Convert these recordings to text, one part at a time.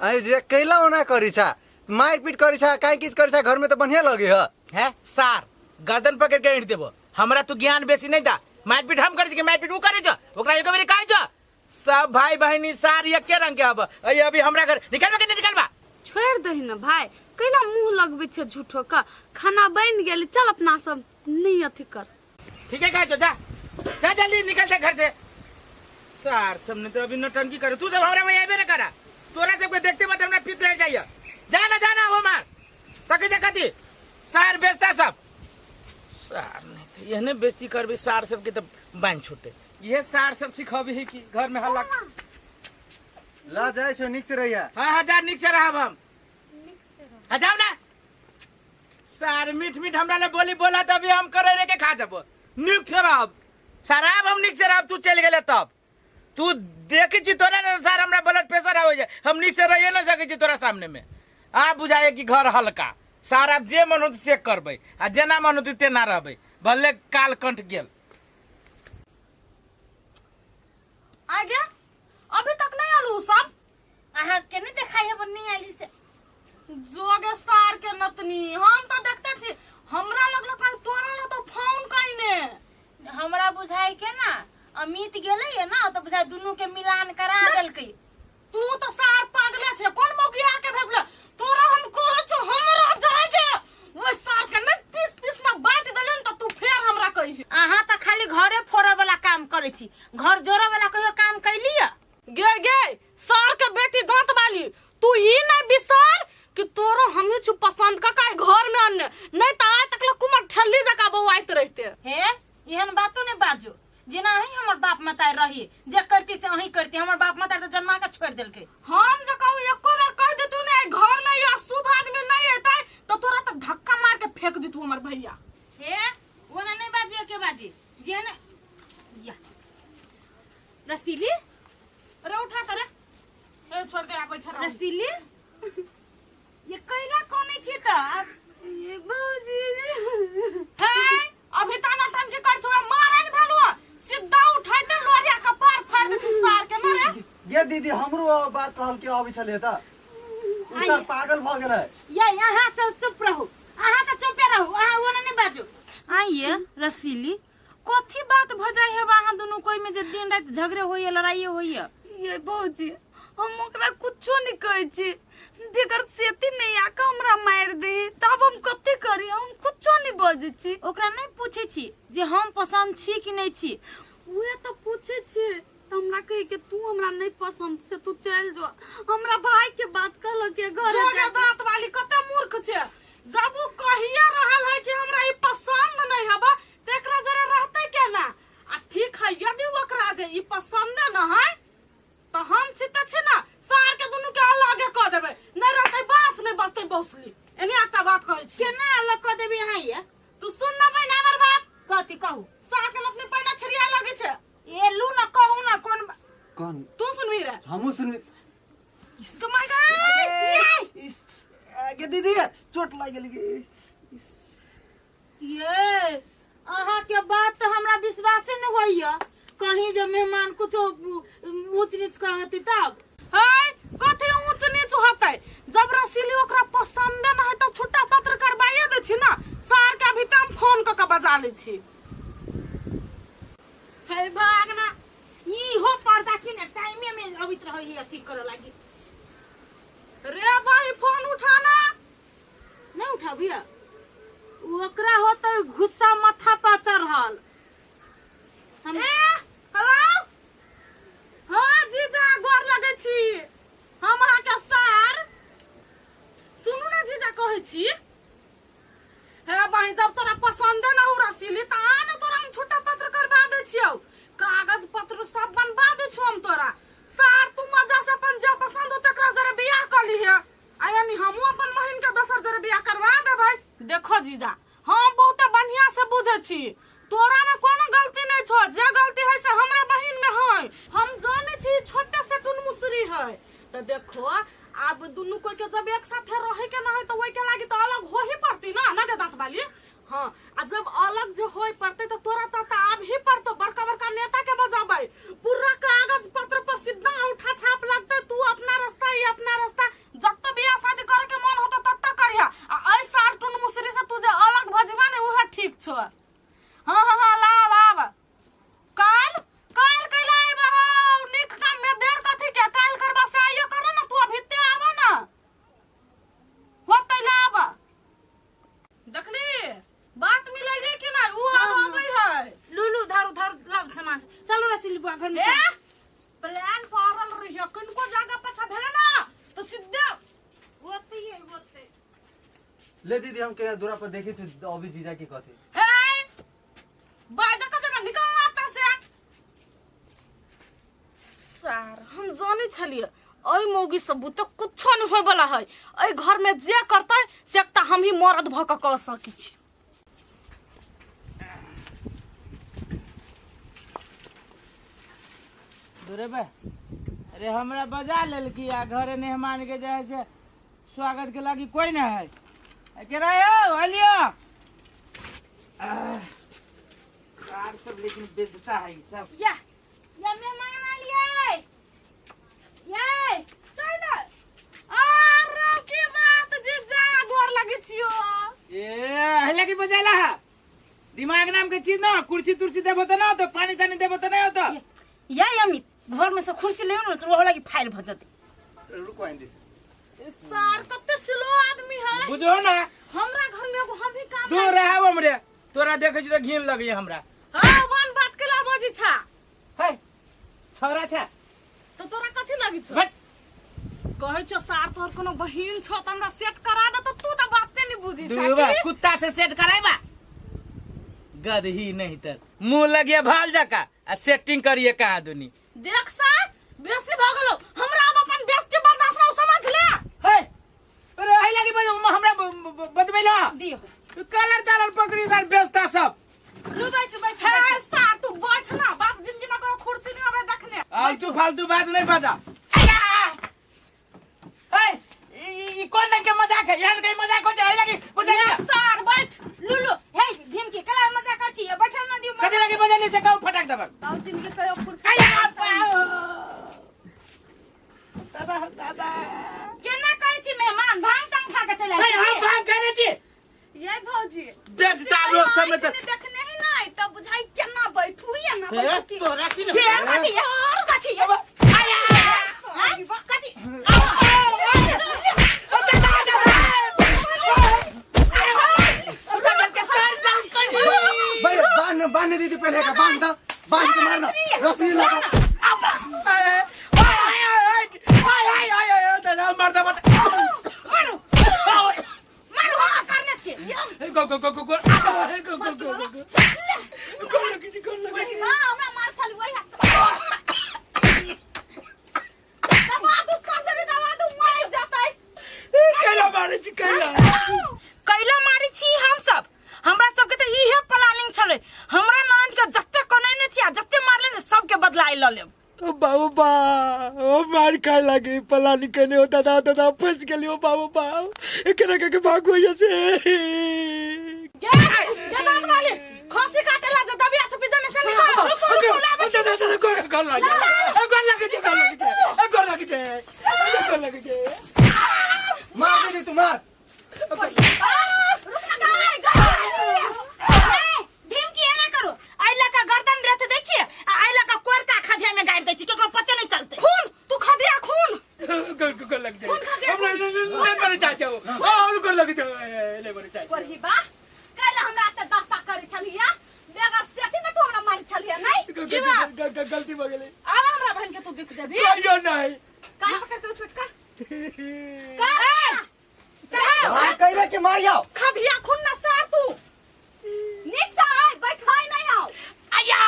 अरे जे कैला ओना करी छा मार पीट करी छा काहे किछ करी छा घर में तो बढ़िया लगे ह है सार गर्दन पकड़ के ऐंठ देबो हमरा तू ज्ञान बेसी नहीं दा मारपीट हम करै छी कि मारपीट ऊ करै छ ओकरा एगो बेरी कहै छ सब भाई बहिनी सार एके रंग के हब अई अभी हमरा घर निकलबा कि नहीं निकलबा छोड़ि दही ने भाई कैला मुंह लगबै छै झूठो का खाना बनि गेल चल अपना सब नहीं अथी कर ठीक है कहै छो जा जा जल्दी निकल जा घर से सार सब ने तो अभी नौटंकी करे तू सब हमरा वही आबे न करा तोरा सबके देखते मत हमरा पित लड़ जाइए जाना जाना हो मार तकी जा कथी सार बेचता सब सार नहीं तो एहने बेइज्जती करबी सार सबके तो बांध छूटे ये सार सब सिखबी कि घर में हल्ला ला जाय छो निक से रहिया हाँ हाँ जा निक से रहब हम हाँ जाओ ना सार मीठ मीठ हमरा ले बोली बोला तभी हम करे रे के खा जब निक से रहब शराब हम निक से रहब तू चल गेले तब तू देखे छी तोरा ने सार हमरा ब्लड प्रेशर आवे छै हम निक से रहिए ना सके छी तोरा सामने में आ बुझाए कि घर हल्का सार आब जे मन होत से करबै आ जेना मन होत तेना रहबै भले काल कंठ गेल आ गया अभी तक नहीं आलू सब अहाँ के नहीं देखाई है नहीं आली से जोगे सार के नतनी हम तो देखते छी हमरा लगल कहीं तोरा ला तो फोन कइने हमरा बुझाई के ना अमित गेलै है ना तो बुझाई दुनू के मिलान करा देलकै तू तो सार पागले छे कोन मौगिया के भेजले तोरा हम कहै छो हमरा जाय दे ओइ सार के नै पीस पीस ना बांट देलन त तू फेर हमरा कही अहाँ तऽ खाली घरे फोड़े वाला काम करै छी घर जोड़े वाला कहियो काम कैली है गे गे सार के बेटी दांत वाली तू ई नै बिसर कि तोरो हमही छु पसंद का का घर में अन्य नहीं त आइ तक कुमर ठल्ली जका बौआइत रहते हे एहन बातो ने बाजू जेना अहीं हमर बाप मताई रही जे करती से अहीं करती हमर बाप मताई तो जन्मा के छोड़ देलकै हम जे कहू एको बेर कह देतू ने घर में या शुभ आदमी नहीं एतै तो तोरा त धक्का मार के फेंक देतू हमर भैया हे ओना नहीं बाजू के बाजी जे न या रसीली अरे उठा करे ए छोड़ दे आ बैठा रह रसीली ये कैला कोने छी त आब ये भौजी हे अभी ताना तान के कर छो मारन भेलुआ सीधा उठाई ते लोरिया कपार फाड़ दे तू सार के न रे ये दीदी हमरो बात कहल के अबै छलै त उ सर पागल भ गेलै ये अहाँ सब चुप रहू अहाँ तऽ चुपे रहू अहाँ ओना नहि बाजू आइए रसीली कथी बात भ जाय है अहाँ दुनू कोई में जे दिन रात झगड़े होइए लड़ाइए होइए ये भौजी हम ओकरा कुछो नहीं कहै छी बेगर सेती में आके हमरा मारि दे तब हम कथी करी हम कुछो नहीं बजै छी ओकरा नहि पूछै छी जे हम पसन्द छी कि नहि छी उहे तऽ पूछै छी तऽ हमरा कहै के तू हमरा नहीं पसंद से तू चल जो हमरा भाई के बात कहलक के घरे जा बात वाली कते मूर्ख छे जब उ कहिए रहल है कि हमरा ई पसंद नहीं हबा त एकरा जरा रहते केना आ ठीक है यदि ओकरा जे ई पसंद न है त हम छी त छी ना सार के दुनू के अलगे क देबै नहीं रहते बास नहीं बसते बौसली एने एकटा बात कहै छी केना अलग कऽ देबै अहाँ ये तू सुन ना बहिन हमर बात कथी कहू सार के अपने पहिने छिड़िया लगे छे ए लू ना कहू ना कोन कौन तू सुनबी रे हमहूँ सुनबी तुम्हारे गे दीदी चोट लागि गेल गे ये अहाँ के बात तो हमरा विश्वासे न होइया कहीं जे मेहमान कुछो ऊंच नीच कहती तब है कथी ऊंच नीच होतै जब रसीली ओकरा पसंद न है तो छुट्टा पत्र करवाइए दै छी ना सार के अभी तऽ हम फोन कऽ के बजा लै छी हे भागना इहो पर्दा छी ने टाइमे में अबैत रहै है अथी करऽ लागी रे भाई फोन उठाना नहीं उठाबिया ओकरा होते गुस्सा माथा पर चढ़ल हम ए हेलो हाँ जीजा गोर लगै छी हम अहाँके सार सुनू ने जीजा कहै छी हे बहिन जब तोरा पसंदे ना हो रसीली त आ ना तोरा हम छुट्टा पत्र करवा दै छियौ कागज पत्र सब बनवा दै छियौ हम तोरा सार तू मजा से अपन जे पसंद हो तकरा जरा बियाह कर लिहे आ यानी हमहूँ अपन बहिन के दोसर जरे बियाह करवा देबै देखो जीजा हम बहुते बढ़िया से बुझै छी तोरा में कोनो गलती नहीं छो जे गलती है से हमरा बहिन में है हम जाने छी छोटे से टुन मुसरी है तो देखो आब दुनू कोई के जब एक साथे रहे के ना है तो ओई के लागी तो अलग हो ही पड़ती ना ना के दांत वाली हाँ आ जब अलग जे होय पड़ते तो तोरा तो आब ही पड़तो बड़का बड़का नेता के बजाबै पूरा कागज पत्र पर सीधा अंगूठा छाप लगते तू अपना रास्ता ये अपना रास्ता ले दीदी हम के दूरा पर देखे छी अभी जीजा की कथी हे बाजा का जरा निकल आता से सर हम जाने छलिए एहि मौगी सब बुते कुछो नहीं होय वाला है एहि घर में जे करतै से एकटा हम ही मरद भऽ कऽ कऽ सकै छी दूरे बे अरे हमरा बजा लेलकी आ घरे मेहमान के जे है से स्वागत के लागी कोई ना है के रहो अलियो कार सब लेकिन बेचता है ई सब या या मेहमान आलिए ये चल ना अरे की बात जीजा गोर लगै छियो ए अहिले की बजेला है दिमाग नाम के चीज ना कुर्सी तुर्सी देबो त ना होतो पानी तानी देबो त नहीं होतो या अमित घर में से कुर्सी ले न तो लागी फाइल भ जते रुको आइंदी सर कते स्लो आदमी है बुझो ना हमरा घर में एगो हम ही काम दूर रहा हमरे तोरा देखे छी त घिन लगैया हमरा हाँ वन बात के ला बजी छा है छोरा छा तो तोरा कथी लगी छौ हट कहै छौ सार तोहर कोनो बहिन छौ त हमरा सेट करा दे त तू त बाते नहीं बुझी छा दूबा की? कुत्ता से सेट कराइबा गदही नहीं तर मुंह लगिए भाल जका आ सेटिंग करिए कहाँ दुनी देख सार बेसी भ गेलो हमरा अब अपन बेइज्जती बर्दाश्त ना हो, समझ ले है अरे एहि लागी हमरा बजबैला दियो कलर तालर पकड़ी सर बेचता सब लू बैसू बैसू हे सार तू बैठ ना बाप जिंदगी में को कुर्सी नहीं आवे देखने आलतू फालतू बात नहीं बजा ई कौन रंग के मजाक है यहाँ के मजाक हो जाए लगी बजा ले सार बैठ लू लू हे घिम के कला मजाक कर छी बैठल न दियो कथी लगी बजली से कहूँ फटक दबल बाप जिंदगी कयो कुर्सी आया दादा दादा केना करै छी मेहमान भांग तांग खा के चलि हे आयल हम छी भांग करे छी ये भौजी बेचता लोग सब में तो देखने ही नहीं तब बुझाई केना बैठू या ना बैठू की तोरा की के कथी कथी आया हैं? कथी भाई बांध बांध दीदी पहले का बांध दा बांध के मारना रस्सी लगा मारू मारू हम करने छी हां हमरा मार छल वही हाथ से। दबा दू सर्जरी दबा दू मर जतै कैला मारी छी हम सब हमरा सबके तऽ इहे प्लानिंग छलै हमरा ननद के जते कनैने छी आ जते मारले ने सबके बदला लऽ लेब ओ बाबू बा ओ मार खाए लागे पलानी कने ओ दादा दादा फंस गेली ओ बाबू बा एकरा के भागो यहाँ से गे गे दांत वाले खसी काटे ला जा दबिया छपी जाने से निकाल दादा दादा गोर गोर लागे गोर लागे छे गोर लागे छे गोर लागे छे गोर लागे छे मार दीदी तू मार रुक ना गाय गाय धमकी एना करू आइ लऽ कऽ गर्दन रेत दै छियै आ आइ लऽ कऽ कोरका खधिया में गाड़ि दै छियै केकरो पते नहि चलतै खून तू खदिया खून गोर गोर लग जाए हम नहीं मरे चाचा और गोर लग जाए नहीं मरे चाचा पढ़ी बा काल्हि हमरा एते दशा करै छलियै बेगर सेठी में तू हमरा मारै छलियै नहीं की बात? गलती भऽ गेलै आब हमरा बहन के तू दुख देबी कहियो नहीं कान पकड़ के छुटका कर मार कह के मार जाओ खदिया खून ना सार तू नीक से आय बैठाई नहीं आओ आया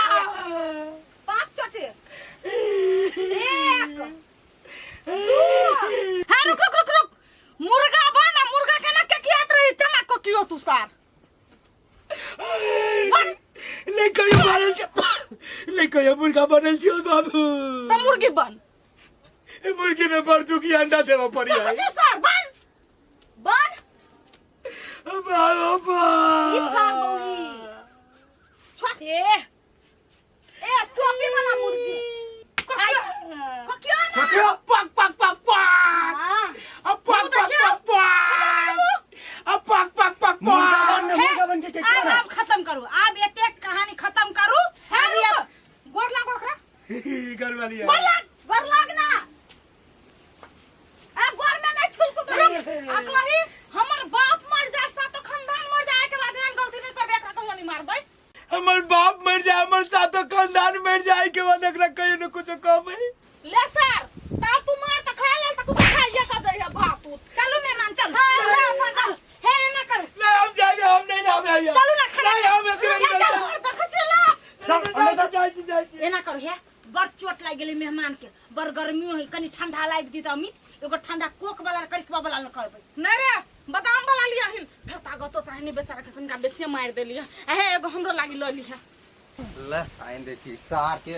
पाँच चोटे एक दू हे रुक रुक रुक रुक मुर्गा बा ना मुर्गा के ना केकियात रही तेना कोकियो तू सार नहीं कहियो मारल छै नहीं कहियो मुर्गा बनल छियो बाबू त मुर्गी बन मुर्गी में बड़ दुखी अंडा देबऽ पड़ी है जी सर बन बन बाबू ई फाड़ बौली ए ए टोपी वाला मुर्गी ककियो ना ककियो पक पक पक पक हाँ अब पक पक पक पक अब पक पक पक मुर्गा पक बन मुर्गा बन के आब केकरा आब खत्म करू आब एतेक कहानी खत्म करू हे अभी रुक आब गोर लागो ओकरा घरवाली गोर लाग गोर लाग ना ए गोर में नहीं छुलकू बड़ी आ कही हमर बाप मर जाए सातो खानदान मर जाए के बाद एहन गलती नहीं करबे एकरा कहियो नहीं मारबै हमर बाप मर जाए हमर सातो खानदान मर जाए के बाद एकरा कहियो न कुछ कहबै ले सर ता तू मार त खा लेल त कुछ खाइए का जइहे भात उत चलू मेहमान चल चल हे एना करू लागि गेलै मेहमान के बड़ गर्मियो है कनी ठंडा लाबि दी तऽ अमित एगो ठंडा कोक वाला करिकबा वाला लऽ कऽ अयबै नहीं रे बादाम वाला लिया हिन फेर ताकतो चाहे नहीं बेचारा के तनिका बेसिए मारि देलिए अहे एगो हमरो लागी लऽ लिहे ले आइन दै छी सार के।